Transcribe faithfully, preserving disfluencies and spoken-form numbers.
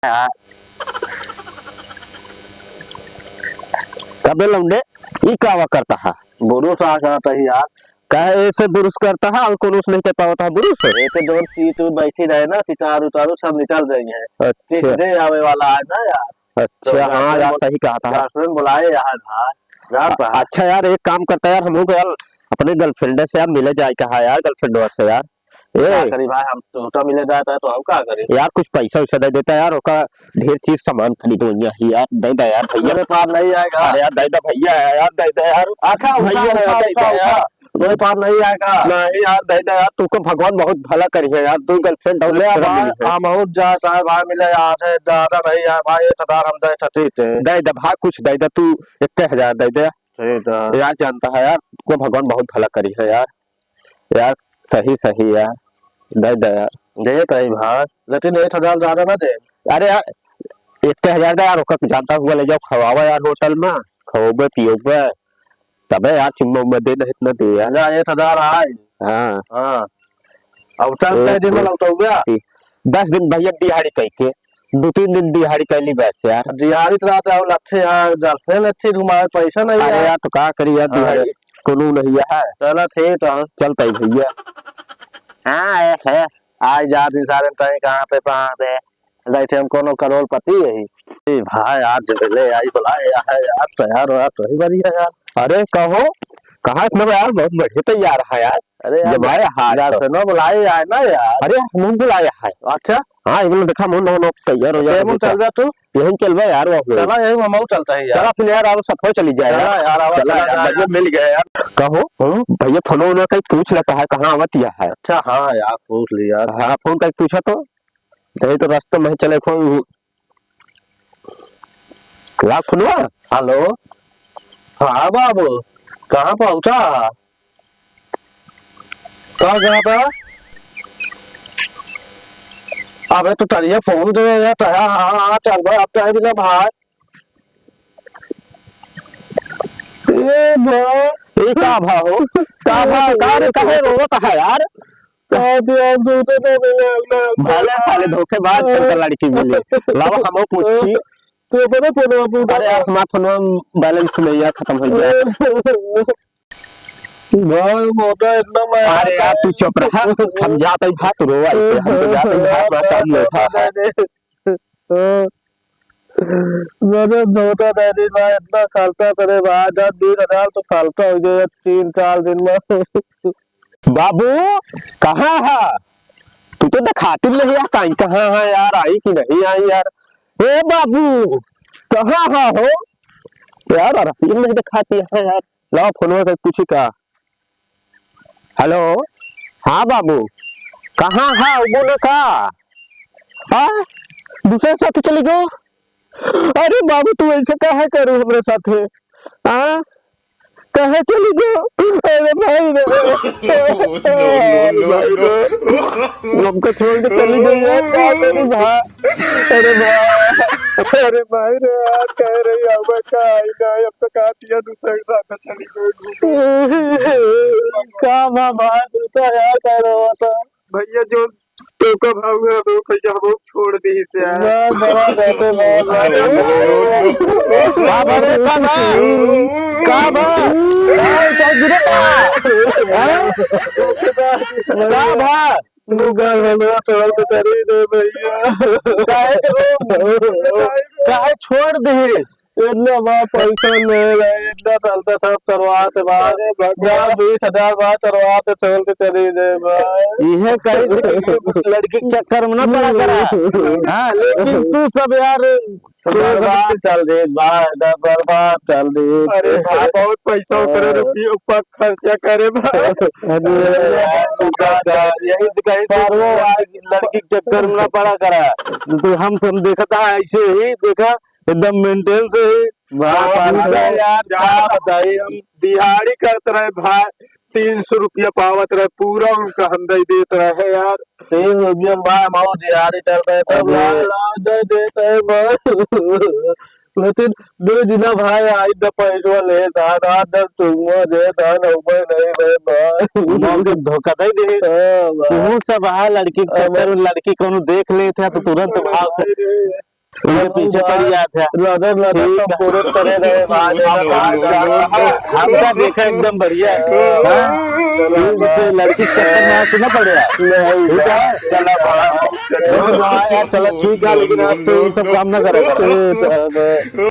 हाँ। कबे लौंडे, ई कावा करता है? बुरुस आ करता है यार। काहे ऐसे बुरुस करता है और कौन उस नहीं कर पावता है बुरुस? ये तो जो चीज तू बैठी रहे ना, सितार उतारू सब निकल रही है। अच्छा। चीज दे आवे वाला है ना यार। अच्छा, तो हाँ यार, सही कहा था। Girlfriend बुलाए यार, हाँ, जानता है। अच्छा यार, एक काम करता है यार, हम लोग यार अपने girlfriend से यार मिले जाए कहा यार, girlfriend से यार। ए। का करी भाई, हम तो, तो मिले जाता है तो हम का करी? यार कुछ पैसा वैसा दे देता यार, ओका ढेर चीज सामान खरीदो यहाँ ही यार, दे दे यार भैया। मेरे पास नहीं आएगा। अरे यार दे दे भैया, यार दे दे यार। अच्छा, उठा, भैया, उठा, दे दे उठा, यार। उठा। मेरे पास नहीं आएगा। नहीं यार, दे दे यार, तुमको भगवान बहुत भला करी है यार, दो girlfriend और ले एक तरफ भाई, मिली है। हम और जाता है भाई, मिले यार, ज्यादा नहीं यार भाई, एक हजार हम दे सकते थे। दे दे भाई, कुछ दे दे तू, एक हजार दे दे। ठीक है। यार जानता है यार, तुमको भगवान बहुत भला करी है यार। यार, सही, सही यार, दे दे यार। दे तो ही भाई, लेकिन एक हजार ज्यादा ना दे। अरे यार, एक हजार दे यार, ओकर जानता हुआ ले जाओ, खवावा यार होटल में, खवाबे पियोबे, तबे यार चुम्मा उम्मा दे, नहीं इतना दे यार। ना, एक हजार आए। हाँ। हाँ। अब चल एक, कई दिन में दो, लौटौबे? तीन, दस दिन भैया दिहाड़ी कई के, दो तीन दिन दिहाड़ी कैली बस यार। दिहाड़ी तो रात आओ लट्ठे यार, girlfriend अच्छी घुमावे, पैसा नहीं अरे यार। यार, तो का करी यार, हाँ। दिहाड़ी कोनो नहीं है। चला ठीक है। चलता ही भैया। हाँ, है, है। आज जात ही सारे टाइम कहाँ पे, कहाँ पे। जैसे हम कोनो करोड़पति यही। ए भाई, आज जब ले आई बुलाए है यार, तैयार हो यार, तो ही बढ़िया यार। अरे कहो, कहाँ इतना बड़ा यार, बहुत बढ़िया तैयार है यार। अरे यार, जब आए हाथ तो। Girlfriend बुलाए आए ना यार। अरे हम बुलाए है। अच्छा। हाँ, इबला देखा मुँह नौ नौ तैयार हो जाए। चल जा तू। यहीं चलबे यार, वो चला, यहीं हम चलता है यार। चला फिर यार, आओ, सफर चली जाए चला यार। यार, आवा, चला चला यार, यार। बढ़िया मिल गया यार। कहो, हम्म? भैया, फोन वोन कहीं पूछ लेता है, कहाँ आवत यह है? अच्छा, हाँ यार, पूछ लिया। हाँ, फोन कहीं पूछा तो। नहीं तो रास्ते में चले फोन। लाग फोनवा। हेलो। हाँ बाबू, कहाँ पहुँचा? का कहता? अबे तू तनिया फोन दे यार, तया, हाँ, हाँ, चल भाई, अब तय बिना भाई। ए भाई। ए का भा हो? का भा, का रे, काहे रोवत है यार? का भी हम दूध ना मिले, ना, ना। भले साले धोखेबाज, तुमका लड़की मिले। लावा, हमो पूछी। तू अपने फोनवा पे उठा। अरे यार, हमार फोनवा में balance नहीं है, खत्म हो गया। भाई, मोटा इतना मैं अरे यार, तू चुप रहा। हम जाते ही भाग, तू रोवा इसे, हम तो जाते ही भाग, मैं काम नहीं था। अरे, छोटा डैडी भाई, इतना खर्चा करे भाई, दस बीस हजार तो खर्चा हो गया तीन चार दिन में। बाबू, कहाँ है? तू तो दिखाती नहीं है, कहीं कहाँ है यार, आई कि नहीं आई यार? ए बाबू, कहाँ है हो? यार, रसीद नहीं दिखाती है यार। लाओ, फोनवा से पूछी का। हेलो, हाँ बाबू, कहाँ है? बोलो का? हाँ, दूसरे साथ चली गयो। अरे बाबू, तू ऐसे काहे करू हमरे साथे? हाँ, कहाँ चली गयो? अरे भाई रे। No, no, no, अरे भाई no। रे। हमको छोड़ के चली गई है, का करी भाई? अरे भाई, अरे भाई रे, यार कह रही है, अब का आई ना, अब तो कहा दिया दूसरे के साथ चली गई। का बा भाई, तू तो यार कह रहा था। भैया जो तोका भाव है, वो भैया हम छोड़ दी से यार। बस, बस, बस, बस, बस। का बा रे, का बा? का बा? का बा? हाँ? का बा? तू का भलवा छोड़ दे तरी रे भैया। काहे के रो-, काहे छोड़ दे? इतना बा पैसा ले रहे, इतना साल का सब चरवात बा। अरे भगवान। दस बीस हजार बा चरवात छोड़ के चली जाए बा। इहे कही थी कि लड़की के चक्कर में ना पड़ा करा। हाँ, लेकिन तू सब यार बर्बाद चल रही बा, एकदम बर्बाद चल रही। अरे भाई, बहुत पैसा ओकरे रुपये ऊपर खर्चा करे बा। अरे यार, तू का कर, यही से कही थी, पारवो आज लड़की के चक्कर में ना पड़ा करा। तो हम सब देखता है ऐसे ही, देखा एकदम maintain से ही। वाह, वाह, वाह, वाह। यार, क्या बताई, हम दिहाड़ी करत रहे भाई, तीन सौ रुपया पावत रहे, पूरा उनका हम दे देत रहे यार। तीन सौ रुपया में भाई, हम और दिहाड़ी कर रहे थे, अरे। भाई, लाज दे देत है भाई। लेकिन दो दिना भाई, आई द पैसवा ले, धान, आज दस तुमवा दे, धान, उबे नहीं रहे भाई। मौके धोखा दे दे। हाँ, भाई। वो सब, हाँ, लड़की के हाँ, चक्कर में भाई। लड़की कोनो देख लेत है, तो तुरंत अरे भाग। भाई रे। उनके पीछे पड़ जात है। लदर, लदर ठीक सब है। पूरे करे रहे भाई। हम, हम, हमका देखा एकदम बढ़िया। हाँ? ठीक से लड़की के चक्कर में आके ना पड़े यार। नहीं, ठीक है? चला भाई। हाँ यार, चला ठीक है, लेकिन आज से ये सब काम ना करे।